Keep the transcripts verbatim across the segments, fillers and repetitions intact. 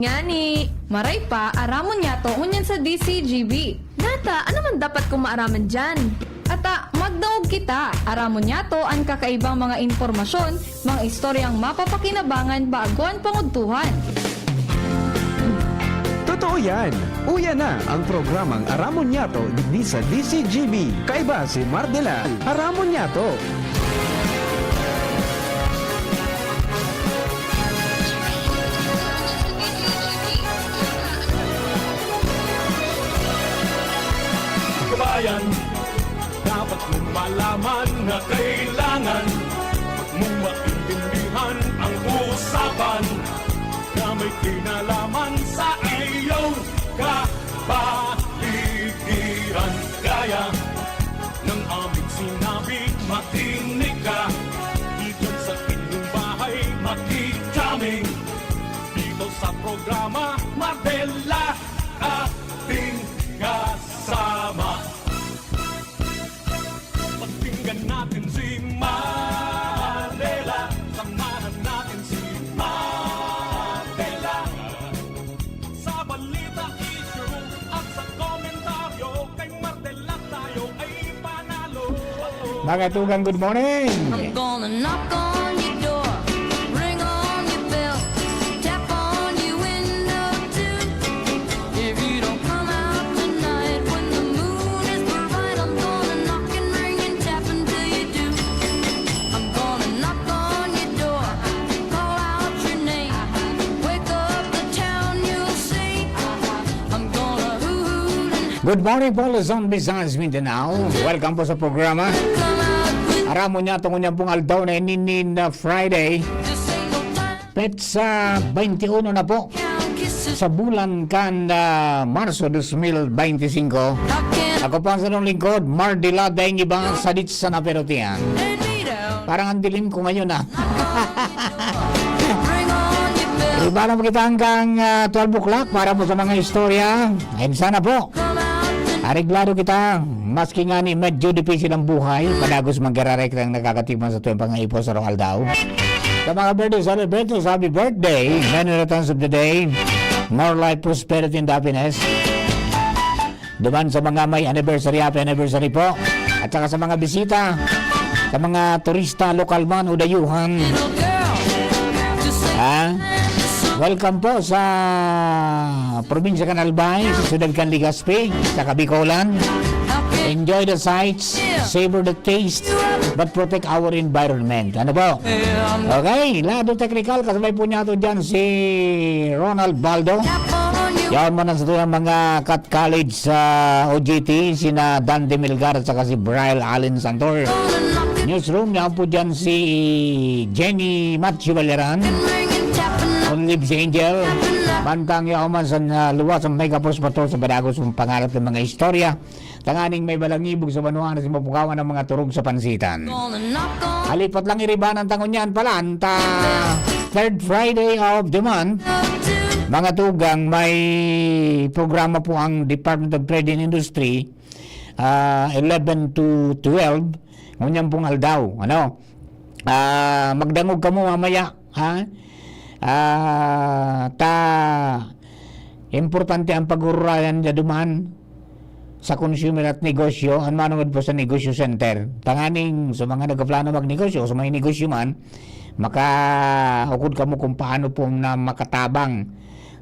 Ngani, maray pa, aramon niyato ngunyan sa D C G B. Nata, ano man dapat kong maaraman diyan? Ata, magdangog kita. Aramon niyato an kakaibang mga impormasyon, mga istoryang mapapakinabangan bago an pangudtuhan. Totoo yan! Uya na ang programang Aramon Niyato digdi sa D C G B. Kaiba si Mardela. Aramon Niyato! Kabayan, dapat mong malaman na kailangan mong maintindihan ang usapan na may kinalaman sa iyong kapaligiran. Kaya ng aming sinabi, makinig ka. Diyan sa inyong bahay, makikaming. Dito sa programa, Mardela, ating kasama. Pakinggan natin si Mardela. Samahan natin si Mardela. Sa balita, issue at sa komentaryo, kay Mardela tayo ay panalo. Mga tugang, good morning! I'm gonna knock on your door, ring on your bell, tap on your window too. If you don't come out tonight when the moon is bright, I'm gonna knock and ring and tap until you do. I'm gonna knock on your door, call out your name, wake up the town, you'll see. I'm gonna hoo-hoo and Good morning po, Luzon, Visayas, Mindanao. Welcome po sa programa. come out with Aramon niyato ngunyan pong aldaw na ini nin, ah, Friday, this ain't no time. petsa twenty-one na po Count kisses, sa bulan kan ah, Marso dos mil beintisinko. I can't Ako po ang sarong lingkod, Mardela, daing iba, sadit sa naperotian. let me down. Parang ang dilim ko ngayon ah. Ring on your bell, Iba lang kita hanggang ah, twelve o'clock para po sa mga istorya. And sana po, come out and areglado kita. Maski nga ni medyo difícil ang buhay, padagos magkararay kitang nakakatikman sa tuwing pangaipo sa rong aldaw. Sa mga birthday celebrants, happy birthday! Many returns of the day. More life, prosperity, and happiness. Duman sa mga may anniversary, happy anniversary po. At saka sa mga bisita, sa mga turista, lokal man o dayuhan. little girl, just say Ha? Welcome po sa probinsya kan Albay, sa siyudad kan Legazpi, sa Kabicolan. how can Enjoy the sights, savor the taste, but protect our environment. Ano po? I'm Okay, Lado Technical, kasabay po niyato dyan si Ronald Baldo. tap on your Yaon man ang sa tuyang mga Cat College sa O G T, sina Dan de Milgar at saka si Brian Allen Santor. gonna knock Newsroom, yaon po dyan si Jenny Matthew Valeran. and ring and tap and knock On leave si Angel. Bantang yaon man sa uh, luwas ang Mega Post Patrol sa padagos ng pangarap ng mga istorya. Tanganing may balangibog sa banwaan na si mapukawan ng mga turog sa pansitan. gonna knock on Halipat lang iribanan tangon yan pala, anta third Friday of the month. Mga tugang, may programa po ang Department of Trade and Industry, ah, eleven to twelve, ngunyan pong aldaw. Ano? Ah, magdangog kamo mamaya, ha? Ah, ta importante ang pag-ururayan na duman sa consumer at negosyo, an manungod po sa negosyo center. Tanganing sa mga nagplano magnegosyo, sa mga negosyo man, makaukod kamo kung paano po na makatabang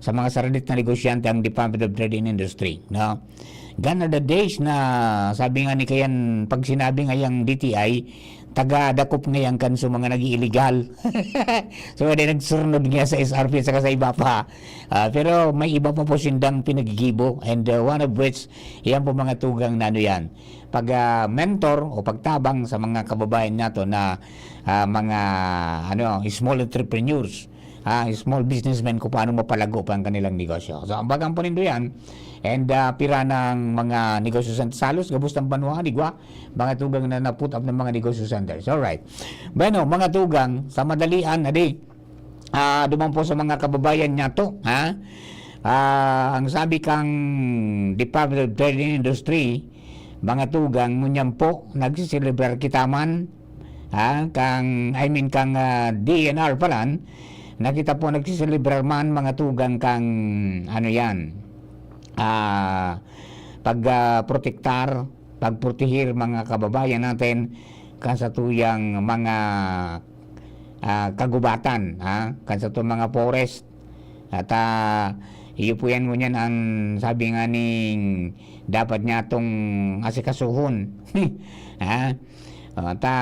sa mga saradit na negosyante ang Department of Trade and Industry, no? Gone are the days na sabi nga ni kayan, pag sinabi nga yang D T I, taga-dakop ngayan kan sa mga nag-iiligal. So, di nagsurnod nga sa S R P at saka sa iba pa. Ah, pero may iba pa po sindang pinagigibo, and uh, one of which, yan po mga tugang na ano yan, pag ah, mentor o pagtabang sa mga kababayan nato na ah, mga ano, small entrepreneurs, ah, small businessmen, kung paano mapalago pa ang kanilang negosyo. So, ambagan po nindo yan. And ah, pira ng mga negosyo center, salos gabos ng banwa, di ba? Mga tugang na na-put up ng mga negosyo centers. Alright. Bueno, mga tugang, sa madalian, adi, ah, duman po sa mga kababayan niyato, ha? Ah, ang sabi kang Department of Trade and Industry, mga tugang, ngunyan po, nagsiselebrar kita man, ha? Kang, I mean, kang ah, D N R palan, na kita po nagsiselebrar man, mga tugang, kang, ano yan, ah, pag, ah, protektar, pagproteher mga kababayan natin kan satuyang mga, ah, kagubatan, ha? Kan satuyang mga forest. At, ah, iyo po yan ngunyan ang sabi nga ning dapat niya tong asikasuhon. Ha? Ah, ta,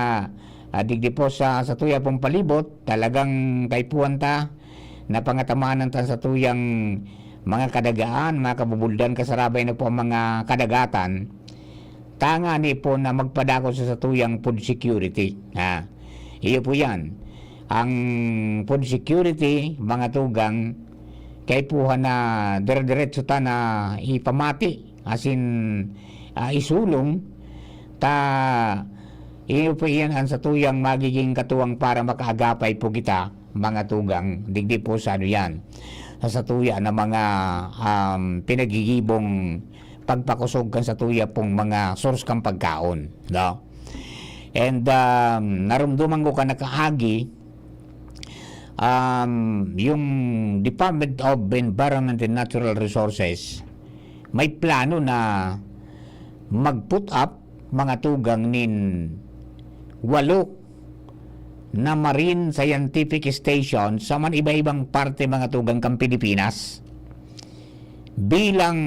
ah, digdi po sa, sa tuya pong palibot, talagang kaipuhan ta, napangatamaan ta sa tuyang mga kadagaan, mga kabubuldan, kasarabay na po ang mga kadagatan, tangani po na magpadako sa, sa tuyang food security. Ha? Iyo po yan. Ang food security, mga tugang, kaipuhan na dire-diretso ta na ipamati, asin, ah, isulong, ta iyo po iyan ang satuyang magiging katuwang para makaagapay po kita, mga tugang, digdi po sa ano yan, sa satuya na mga, um, pinagigibong pagpakosog kan satuya pong mga source kan pagkaon, no? And, um, narumduman ko kan nakaagi, um, yung Department of Environment and Natural Resources, may plano na mag-put up, mga tugang, nin walo na marine scientific station sa man iba-ibang parte, mga tugang, kan Pilipinas, bilang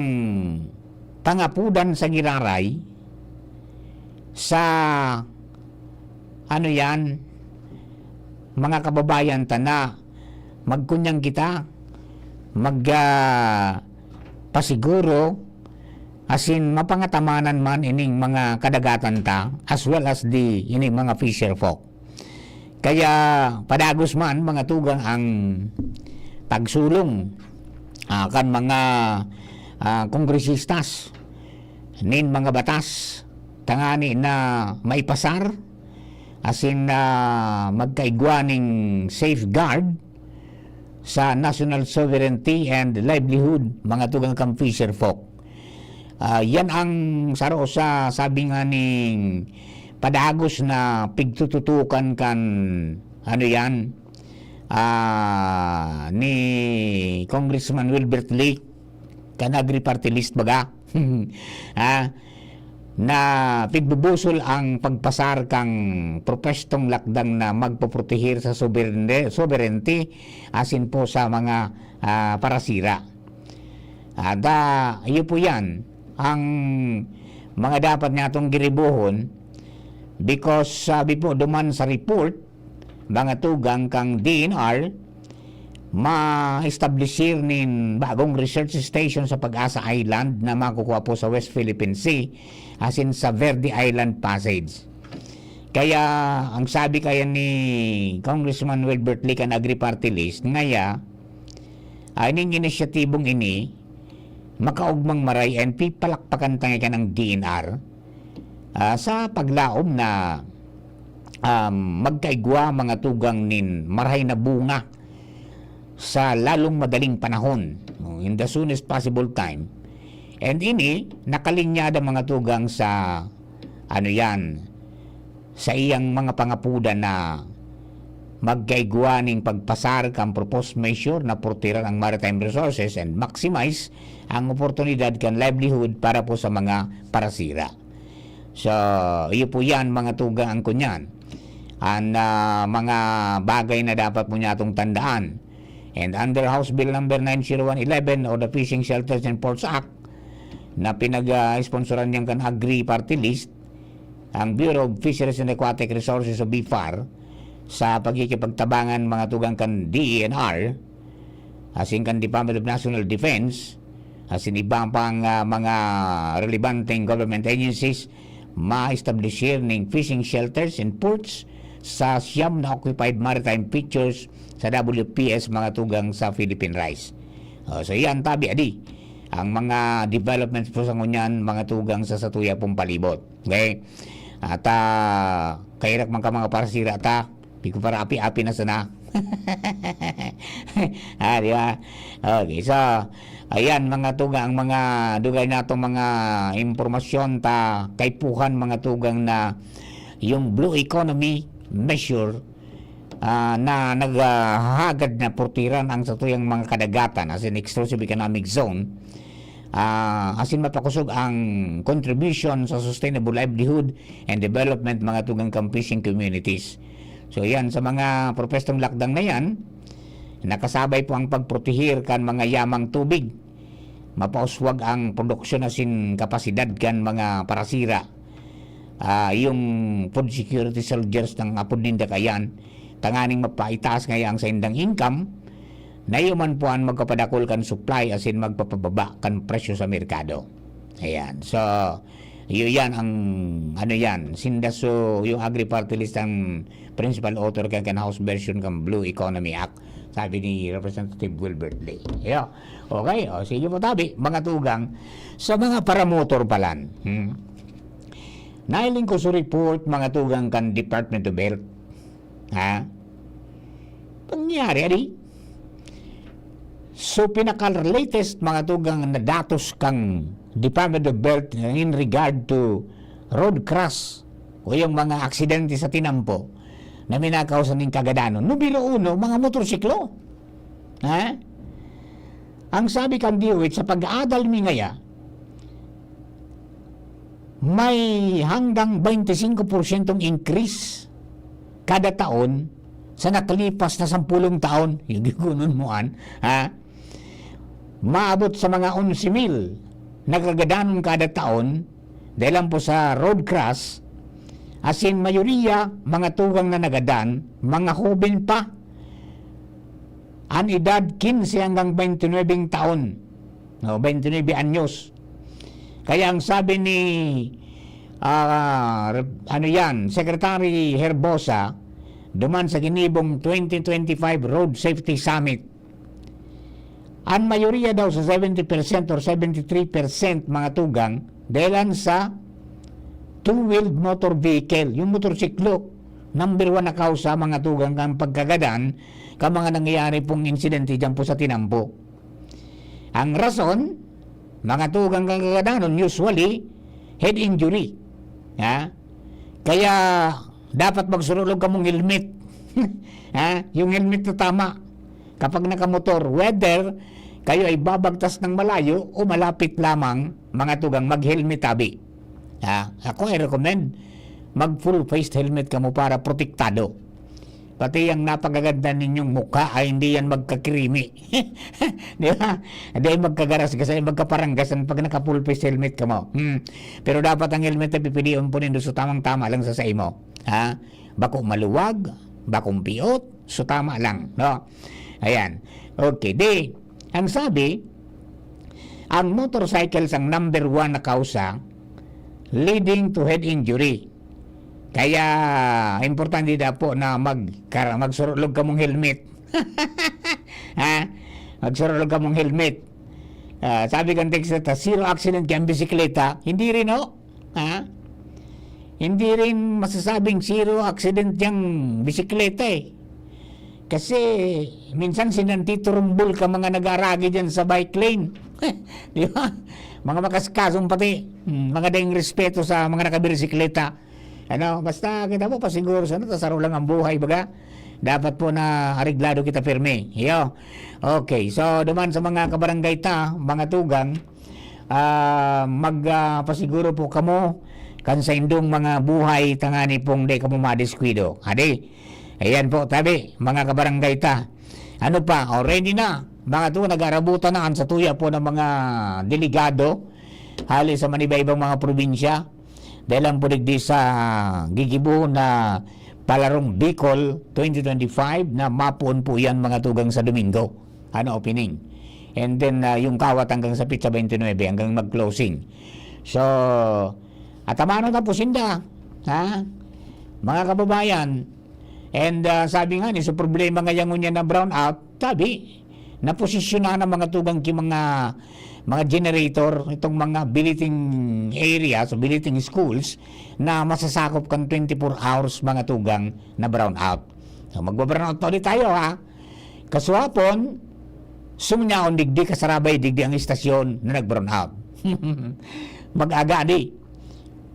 pangapudan sa giraray sa, ano yan, mga kababayan ta na magkunyang kita, mag, ah, pasiguro, asin mapangatamanan man ining mga kadagatan ta, as well as the, ining mga fisher folk. Kaya padagos man, mga tugang, ang pagsulong, ah, kan mga, ah, kongresistas nin mga batas tangani na maipasar, asin, ah, magkaigwa ning safeguard sa national sovereignty and livelihood, mga tugang, kan fisher folk. Ah, yan ang saro sa sabi nga ning padagos na pigtututukan kan, ano yan, ah, ni Congressman Wilbert Lee, kan Agri-Party List baga. Ah, na pigbubusol ang pagpasar kang propwestong lakdang na magpoproteher sa soberende-, sovereignty asin po sa mga, ah, parasira. At, ah, iyo po yan ang mga dapat natong giribohon, because sabi po duman sa report, mga tugang, kang D N R, ma-establishir nin bagong research station sa Pag-asa Island na makukuha po sa West Philippine Sea, asin sa Verde Island Passage. Kaya, ang sabi kaya ni Congressman Wilbert Lee kan Agri-Party List, ngaya, ah, ining inisyatibong ini, makaogmang maray and pipalakpakan ta ngani kan ang D N R, ah, sa paglaom na, um, magkaigwa, mga tugang, nin marahay na bunga sa lalong madaling panahon, no, in the soonest possible time. And ini, nakalinyada, mga tugang, sa, ano yan, sa iyang mga pangapudan na magkaigwa nin pagpasar kan proposed measure na protehiran ang maritime resources and maximize ang oportunidad kan livelihood para po sa mga parasira. So, iyo po yan, mga tugang, ang kunyan. Ang, ah, mga bagay na dapat po niyatong tandaan. And under House Bill number nine zero one eleven or the Fishing Shelters and Ports Act, na pinag-, ah, sponsoran niyan kan Agri Party List, ang Bureau of Fisheries and Aquatic Resources o BFAR, sa pagkikipagtabangan, mga tugang, kan D E N R, asin kan Department of National Defense, asin iba pang, ah, mga relevanteng government agencies, ma-establishir ning fishing shelters and ports sa siyam na occupied maritime features sa W P S, mga tugang, sa Philippine Rice. Oh, so yan, tabi, adi. Ang mga developments po sa ngunyan, mga tugang, sa satuya pong palibot. Okay? At, ah, kairak man ka mga parasira ta, di ko para api-api na sana. Ah, di ba? Okay, so, ayan, mga tugang, ang mga dugay natong mga impormasyon ta kaipuhan, mga tugang, na yung blue economy measure ah, na naghahagad na purtiran ang satuyang mga kadagatan as in exclusive economic zone, ah, asin mapakosog ang contribution sa sustainable livelihood and development mga tugang kan fishing communities. So yan, sa mga propestong lakdang na yan, nakasabay po ang pagprotehir kan mga yamang tubig, mapauswag ang produksyon asin kapasidad kan mga parasira. Ah, yung food security soldiers nang apod ninda kayan, tanganing mapaitaas ngaya ang saindang income, na iyo man po an magpapadakul kan supply asin magpapababa kan presyo sa merkado. Ayan. So, iyo yan ang, ano yan, sinda so, yung Agri-Party List ang principal author kan, kan House version kan Blue Economy Act, sabi ni Representative Wilbert Lee. Iyo. Okay, o sige po tabi, mga tugang, sa mga paramotor palan. Hmm. Nahiling ko sa report, mga tugang kan Department of Health. Ha? Pangyari, adi? So, pinaka-latest, mga tugang, na datos kang Department of Health in regard to road crash o yung mga aksidente sa tinampo na minakausan ning kagadanon. Numero uno, mga motorsiklo. Ha? Ang sabi kan D O H, sa pag-aadal mi ngaya, may hanggang twenty-five porsyentong increase kada taon sa nakalipas na sampulong taon. Yung gigunon mo an, ha? Maabot sa mga onse mil na kagadanon kada taon, dahil lang po sa road crash, asin mayoriya, mga tugang na nagadan, mga hoben pa, an edad quince hanggang twenty-nine taon, no, twenty-nine anyos. Kaya ang sabi ni, ah, ano yan, Secretary Herbosa, duman sa ginibong twenty twenty-five Road Safety Summit, an mayoriya daw sa seventy percent or seventy-three percent mga tugang, dahilan sa two-wheeled motor vehicle, yung motorsiklo, number one na kausa, mga tugang, kan pagkagadan kan mga nangyayari pong insidente dyan po sa tinampo. Ang rason, mga tugang kan kagadanon, usually, head injury. Ha? Kaya, dapat magsurulog kamong helmet. Ha? Yung helmet na tama. Kapag nakamotor, whether kayo ay babagtas ng malayo o malapit lamang, mga tugang, mag-helmet tabi. Ha? Ako, I recommend, mag-full-faced helmet kamo para protektado. Pati ang napagaganda ninyong mukha ay hindi yan magkakirimi. Di ba? Hindi magkagarasgasan, magkaparanggasan pag naka-full face helmet kamo. Hmm. Pero dapat ang helmet na pipilion po nindo so tamang-tama lang sa saimo. Ha? Bako maluwag, bakong piot, so tama lang, no? Ayan. Okay, di, ang sabi, ang motorcycles ang number one na kausa leading to head injury. Kaya, importante daw po na magkara-, magsurulog kamong helmet. Ha? Magsurulog kamong helmet. Ah, sabi kan text na, "Zero accident kaya ang bisikleta." Hindi rin, oh. Ha? Hindi rin masasabing zero accident yang bisikleta, eh. Kasi, minsan sinantiturumbol ka mga nag-aaragi dyan sa bike lane. Di ba? Mga makaskasong pati, hmm, mga daing respeto sa mga nakabirisikleta. Ano, basta kita mo, pasiguro sa ano, saro lang ang buhay, baga. Dapat po na areglado kita pirmi. Iyo. Okay, so, duman sa mga kabarangay ta, mga tugang, ah, mag, ah, pasiguro po kamo kan saindong mga buhay tangani pong di kamo madiskuido. Adi, ayan po, tabi, mga kabarangay ta. Ano pa? O, ready na. Mga tugang, nag-aarabutan na an satuya po ng mga delegado hali sa manibaybang mga probinsya. Dahil lang po digdi sa gigibo na Palarong Bicol twenty twenty-five na mapoon po yan, mga tugang, sa Domingo. Ano, opening. And then, ah, yung kawat hanggang sa petsa twenty-nine, hanggang mag-closing. So, atamanon na po sinda, ha? Mga kababayan, and, ah, sabi nga ni, so problema nga yan ngunyan na brownout, tabi, naposisyonan ang mga tugang ki mga, mga generator, itong mga billeting areas o billeting schools na masasakop kan twenty-four hours mga tugang na brownout. So, magba-brownout na ulit tayo, ha? Kasuhapon, sumyaon digdi, kasarabay digdi ang istasyon na nag-brownout. Mag-aga di.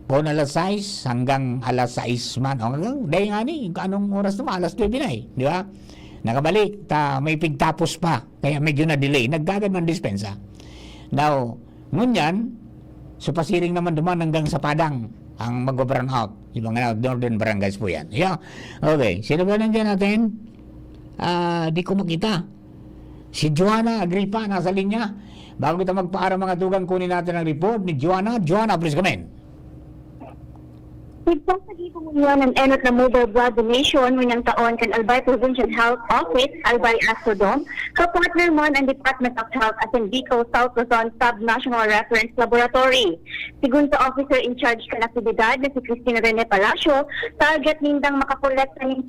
Kung alas sais hanggang alas sais man, o hanggang, dahil nga ni, anong oras naman, alas nuebe na eh, di ba? Nakabalik, ta, may pigtapos pa, kaya medyo na-delay. Nagkagad man dispensa. Now, ngunyan, so pasiring naman duman hanggang sa Padang, ang mag-brown out. Yung mga Northern Barangays po yan. Yeah. Okay, sino ba nandiyan natin? Ah, di ko makita. Si Joanna Agripa nasa linya. Bago kita magpaaram, mga tugang, kunin natin ang report ni Joanna. Joanna, please come in. Nagsasagibo ngunyan an enot na mobile blood donation ngonyang taon kan Albay Provincial Health Office, Albay Astrodome, kapartner man an Department of Health asin Bicol South Luzon Sub-National Reference Laboratory. Sigon sa officer in charge kan aktibidad na si Christine Rene Palacio, target nindang makakolekta nin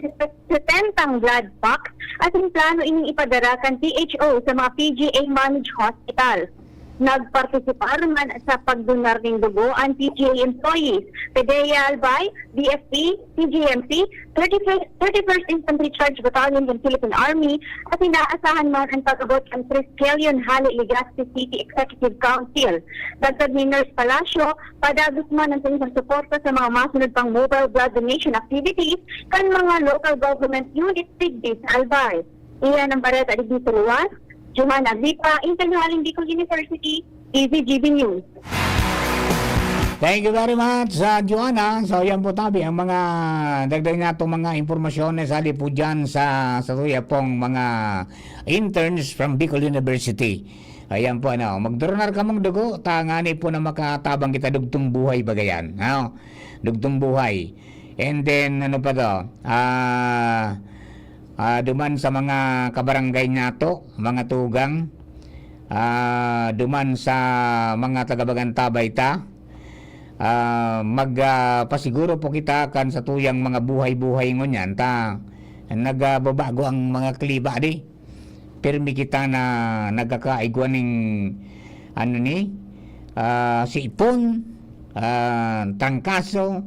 setentang blood pack asin plano ining ipadara kan T H O sa mga P G A managed hospital. Nagpartisipar man sa pagdonar nin dugo an P G A employees, PDEA Albay, D F P, P G M P, thirty-first, thirty-first Infantry Charge Battalion kan Philippine Army, at inaasahan man ang pag-abot kan Triskelion Hale Legazpi City Executive Council. Dagdag ni Nurse Palacio, padagos man ang saindang suporta sa mga masunod pang mobile blood donation activities kan mga local government units digdi sa Albay. Iyan ang bareta digdi sa luwas. Johan Agripa, intern halin Bicol University, D Z G B News. Thank you very much, ah, Joanna. So, yan po tabi ang mga dagdag natong mga impormasyon na sali po dyan sa, sa tuya pong mga interns from Bicol University. Ayan po, ano, magdronar kamong dugo, tangani po na makatabang kita, dugtong buhay bagayan. Ano? Dugtong buhay. And then, ano pa to? Ah, ah, duman sa mga kabarangay nato, mga tugang, ah, duman sa mga taga-Bagantabay ta, ah, mag, ah, pasiguro po kita kan sa tuyang mga buhay-buhay ngunyan ta nagbabago ang mga klima di. Pirmi kita na nagkakaigwa ning, ano ni, ah, sipon, ah, trangkaso.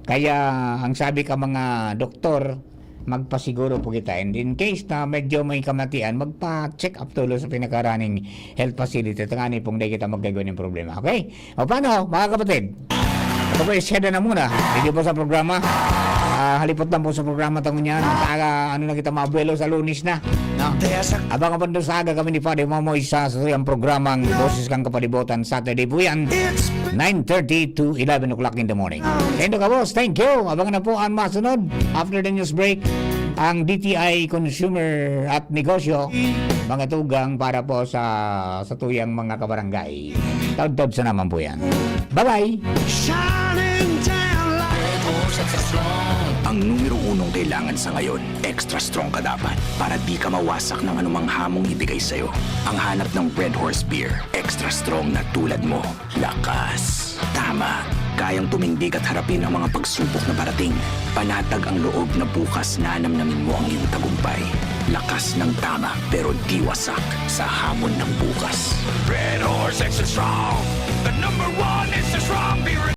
Kaya ang sabi ka mga doktor, magpasiguro po kita. And in case na medyo may kamatian, magpa-check up tulo sa pinakaraning health facility. Tangani pong dai kita magkagwa ng problema. Okay? O paano, mga kapatid? Ako po, isyada na muna. Thank you po sa programa. Ah, halipot lang po sa programa tangon yan. Taga, ano na kita, mabuelo sa Lunes na. No? Abangan po doon sa aga kami ni Father Momoy sa, sa tuyang programang Boses kan Kapalibutan, Saturday po yan. Nine thirty to eleven o'clock in the morning. Thank you, boss. Thank you. Abangan na po ang masunod after the news break. Ang D T I Consumer at Negosyo, mga tugang para po sa, sa tuyang mga kabarangay. Taod-taod sa naman po yan. Bye-bye! Shining down like Ang numero unong kailangan sa ngayon, extra strong ka dapat para di ka mawasak ng anumang hamong ibigay sa'yo. Ang hanap ng Red Horse Beer, extra strong na tulad mo. Lakas. Tama. Kayang tumindig at harapin ang mga pagsubok na parating. Panatag ang loob na bukas nanamnamin mo ang iyong tagumpay. Lakas ng tama, pero di wasak sa hamon ng bukas. Red Horse Extra Strong, the number one extra strong beer.